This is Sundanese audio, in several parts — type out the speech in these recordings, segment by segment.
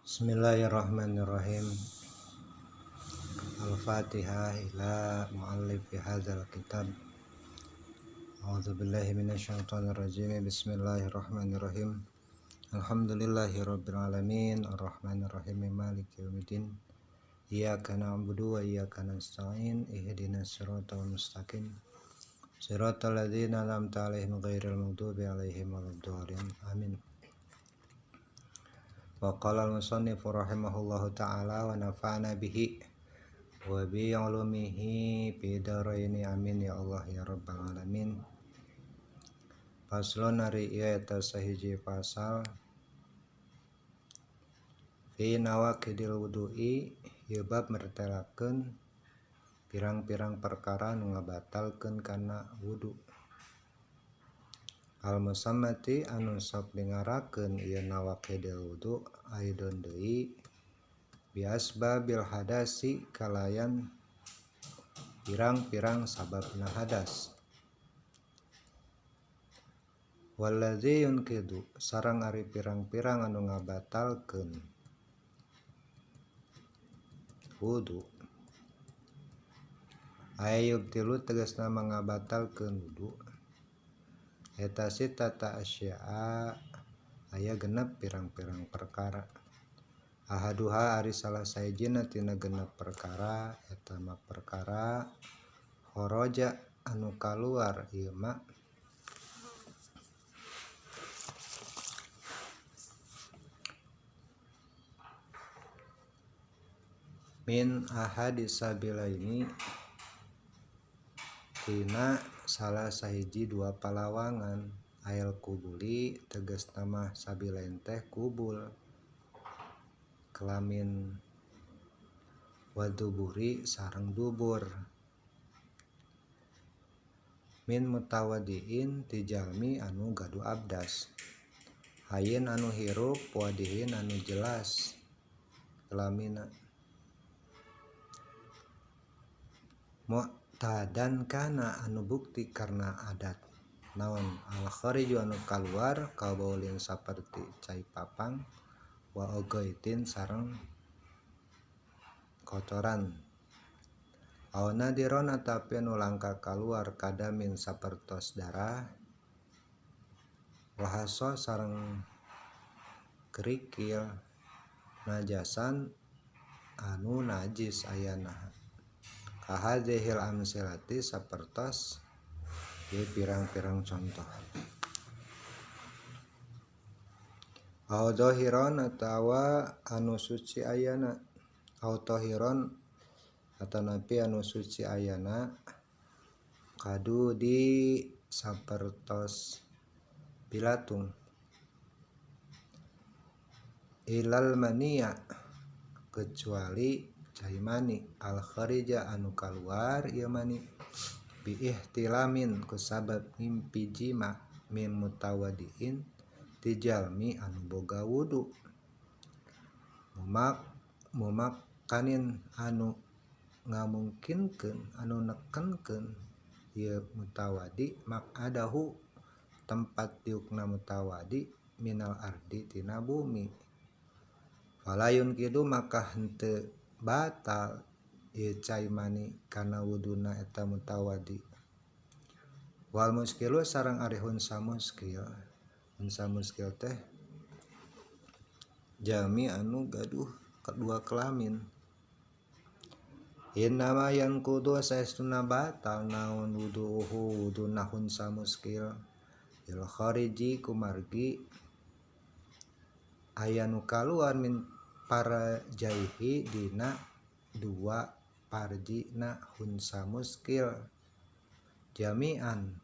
Bismillahirrahmanirrahim. Al-Fatihah ila muallif hadzal kitab. A'udzubillahi minasyaitonir rajim. Bismillahirrahmanirrahim. Alhamdulillahirabbil alamin arrahmanirrahim maliki yaumiddin. Iyyaka na'budu wa iyyaka nasta'in ihdinas siratal mustaqim. Siratal ladzina an'amta 'alaihim ghairil maghdubi 'alaihim waladdallin. Amin. Wa qala al-musannif rahimahullahu ta'ala wa nafa'ana bihi wa bi 'ulumihi fi dharaini amin ya Allah ya rabbal alamin. Faslun ari ieu eta sahiji pasal fi nawaqidil wudu'i ieu bab mertelakeun pirang-pirang perkara nu ngabatalkeun kana wudu. Al-musammati anu sok dingarakeun ieu nawaqidil wudu aidon deui bi asbabil hadasi kalayan pirang-pirang sababna hadas. Wallazi yunqidu sareng ari pirang-pirang anu ngabatalkeun wudu. Ayub tilu tegasna ngabatalkeun wudu. Eta sitata asya'a aya genep pirang-pirang perkara. Ahaduha ari salah sahijina tina genep perkara eta mah perkara kharaja anu kaluar ieu mah min ahadi sabilaini tina salah sahiji dua palawangan ail kubuli tegas nama sabilain teh kubul kelamin waduburi sareng dubur min mutawadiin ti jalmi anu gaduh abdas hayin anu hirup wadihin anu jelas kelamina mu'tadan kana anu bukti karena adat naon al khariju anu kaluar kabaulin saperti cai papang wa ogaitin sareng kotoran au nadiron atapi anu langka kaluar kadamin sapertos darah wahaso sareng kerikil najasan anu najis ayana kahadzihil amsilati sapertos ieu pirang-pirang contoh. Au dhahiran atawa anu suci ayana au tahiran atanapi anu suci ayana kadu di sapertos bilatung ilal mania kecuali cai mani al kharija anu kaluar ieu mani bi ihtilamin kusabab ngimpi jima min mutawadiin ti jalmi anu boga wudu mumakkanin anu ngamungkinkeun anu nekenkeun ieu mutawadi makadahu tempat diukna mutawadi minal ardi tina bumi falayun kidu maka henteu batal ieu cai mani kana wuduna eta mutawadi wal muskilu sareng ari hunsa muskil hunsa muskil teh jami anu gaduh kedua kelamin innama yanqudu saestuna batal naon wuduhu wuduna hunsa muskil il khariji kumargi aya nu kaluar min para jaihi dina dua parjina hunsa muskil jami'an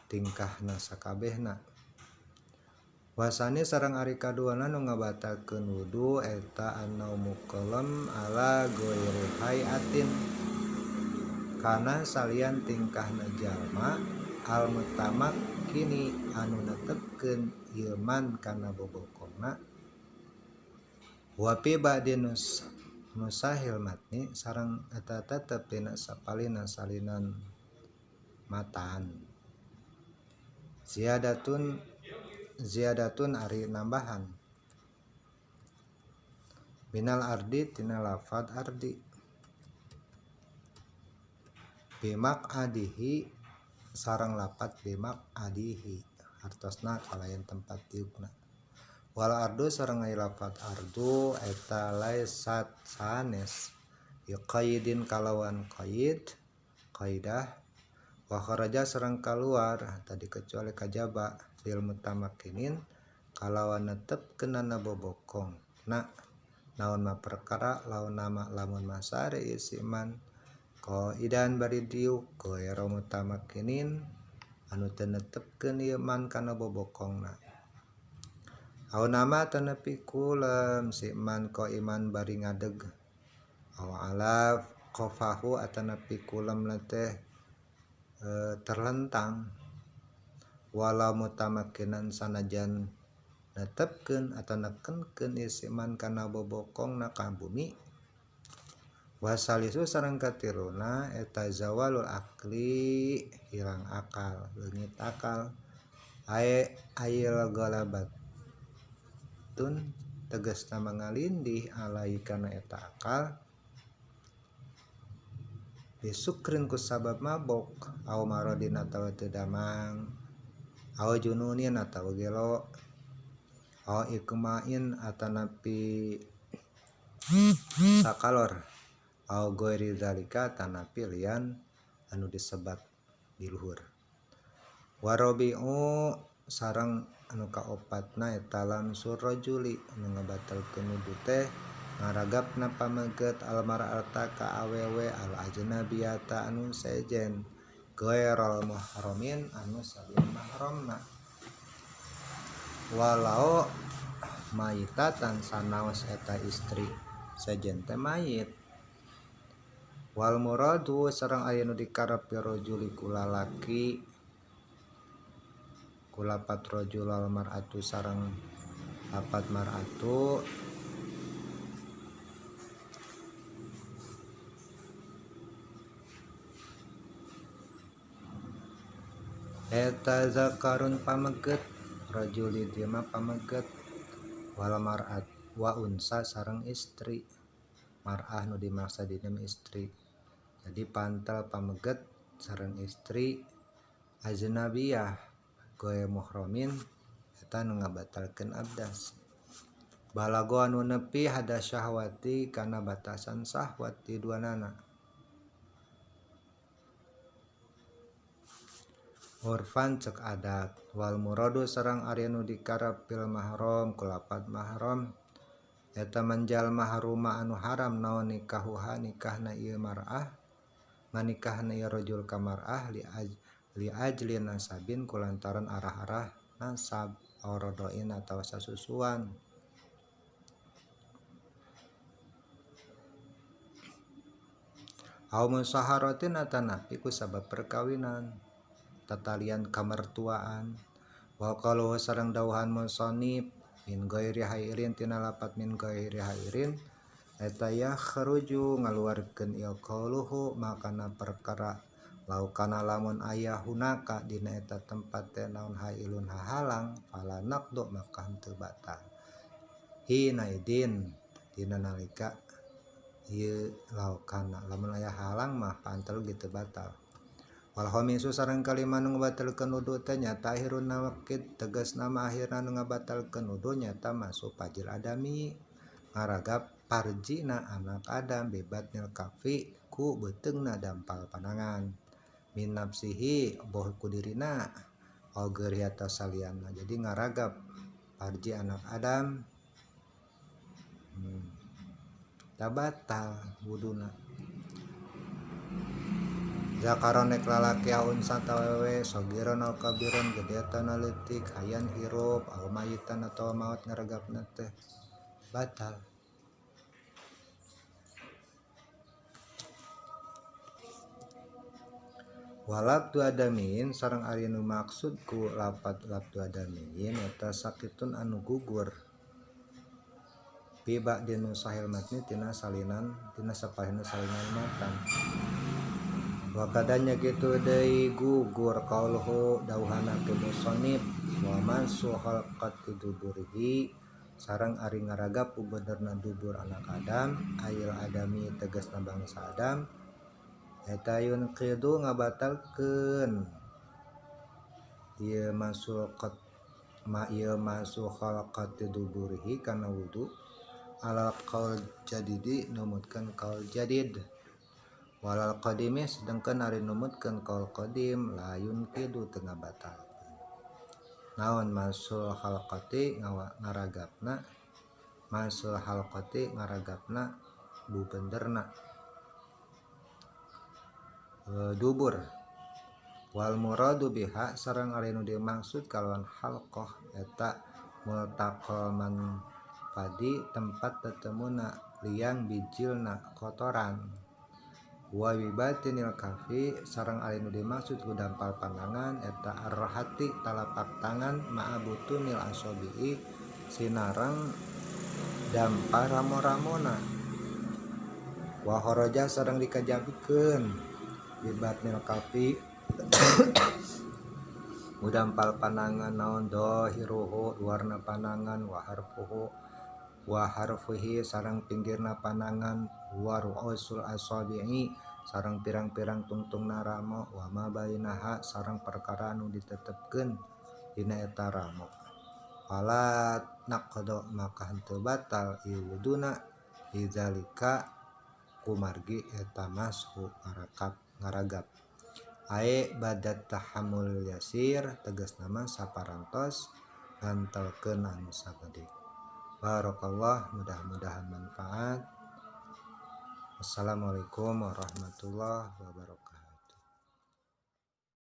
tingkahna sakabehna wasani sareng ari kaduana nu ngabatalkeun wudu eta annaumu qalam ala ghairi hayatin kana salian tingkahna jalma al mutamakkini anu netepkeun ieu man kana bobokongna wa fi ba'di nusahil matni sareng eta tetep dina sapalina salinan matan ziyadatun ari nambahan Minal ardi tina lafad ardi bimak adihi sarang lapat bimak adihi hartosna kalayan tempat diukna. Wal ardu sareng aya lafad ardu eta laisat sanes biqaidin kalawan qaid qaidah wa kharaja sareng kaluar tadi kecuali kajaba bil mutamakkinin kalawan netepkeunana bobokong na naon ma perkara laun nama lamun masare ieu man qaidan bari diuk ghairu mutamakkinin anu teu netepkeun ieu man kana bobokongna. Aw nama tenepi kulem si man ko iman bari ngadeg aw ala qafahu atanapi kulem teh terlentang walau mutamakkinan sanajan netepkeun atau nekenkeun ieu si man kana bobokongna ka bumi. Wasalisu sareng katiluna eta zawalul akli hilang akal leungit akal ae ayil galabat tun tegasna mangalindih alai kana eta akal bisukrin ku sabab mabok aw maradin atawa teu damang aw jununin atawa gelo aw ikmain atanapi sakalor aw ghairi zalika tanapi lian anu disebat di luhur. Warabi'u sareng anu kaopatna eta lamsur rajuli anu ngabatalkeun wudu teh ngaragapna pameget almar'ata ka awewe al ajnabiyata anu sejen ghairal muhramin anu salian mahramna walau maitatan sanaos eta istri sejen teh mayit. Wal muradu sareng aya nu dikarep rajuli ku lalaki kulapat rajul al mar'atu sareng lapat mar'atu eta zakarun pameget rajuli dia mah pameget wal mar'at wa unsa sareng istri mar'ah nu dimaksa dina istri. Jadi pantal pameget sareng istri ajnabiyah goe muhramin eta nu ngabatalkeun abdas. Balago anu nepi hadas syahwati kana batasan syahwat di duanana. Urfan cek adat wal muradu sareng ari nu dikarep bil mahram kulapat mahram eta manjal mahruma anu haram naon nikahuha nikahna ieu mar'ah manikahna ieu rajul ka mar'ah li ajli nasabin kulantaran arah-arah nasab aw rodoin atawa sasusuan. Aw musaharatin atanapi ku sabab perkawinan tatalian kamertuaan. Wa qalu sareng dawuhan musannif min ghairi hairin tina lapat min ghairi hairin eta yakhruju ngaluarkeun ieu qauluhu makana perkara laukana lamun aya hunaka dina eta tempat teh naon hailun hahalang fala naqdu maka henteu batal hina idin dina nalika ieu laukana lamun aya halang mah pantel gitu batal. Wal khamisu sareng kalima nu ngabatalkeun wudu teh nyata akhirun nawaqid tegasna mah akhirna nu ngabatalkeun wudu nyata masuk fajil adami ngaragap parjina anak Adam bebatnil kafi ku beuteungna dampal panangan min nafsihi boh ku dirina au geuri atawa salianna. Jadi ngaragap parji anak Adam batal wuduna. Zakaron nek lalaki au unsa tawewe sogiron au kabiron gede atawa leutik hayan hirup au mayitan atawa maot ngaragapna teh batal. Walabdu adamin sareng ari nu maksud ku lapat labdu adamin eta sakitun anu gugur bi ba'din sahil matni tina salinan tina sapahina salinan matan. Wakadanya gitu deui gugur qauluhu dawuhana tu musannif wa man suhal qatiduburihi sareng ari ngaragap bubenderna dubur anak Adam ayil adami tegasna bangsa Adam eta yunqidu ngabatalkeun ieu masul qat ma ieu masu khalaqati duburihi kana wudu ala qaul jadidi numutkeun qaul jadid walal qadimi sedangkan ari numutkeun qaul qadim la yunqidu teu ngabatalkeun. Naon masul halqati ngaragapna masul halqati ngaragapna bubenderna dubur wal muradu biha sareng ari nu dimaksud kalawan halqah eta multaqal manfadi tempat tetemuna liang bijilna kotoran wa bibatinil kafi sareng ari nu dimaksud ku dampal panangan eta arhati talapak tangan ma'abutunil asobi'i sinareng dampar ramo-ramona wa kharaja sareng dikajabikeun bibatnil kafi mudampal panangan naon dohiruhu warna panangan wa harfuhu wa harfuhi sareng pinggirna panangan wa ru'usul asabi'i sareng pirang-pirang tungtungna ramo wa ma bainaha sareng perkara anu ditetepkeun dina eta ramo fala naqdo maka henteu batal ieu wuduna bidzalika kumargi eta mashu ngaragap ae badat tahammul yasir tegasna mah saparantos ngantelkeun anu sakedik. Barakallah, mudah-mudahan manfaat. Assalamualaikum warahmatullahi wabarakatuh.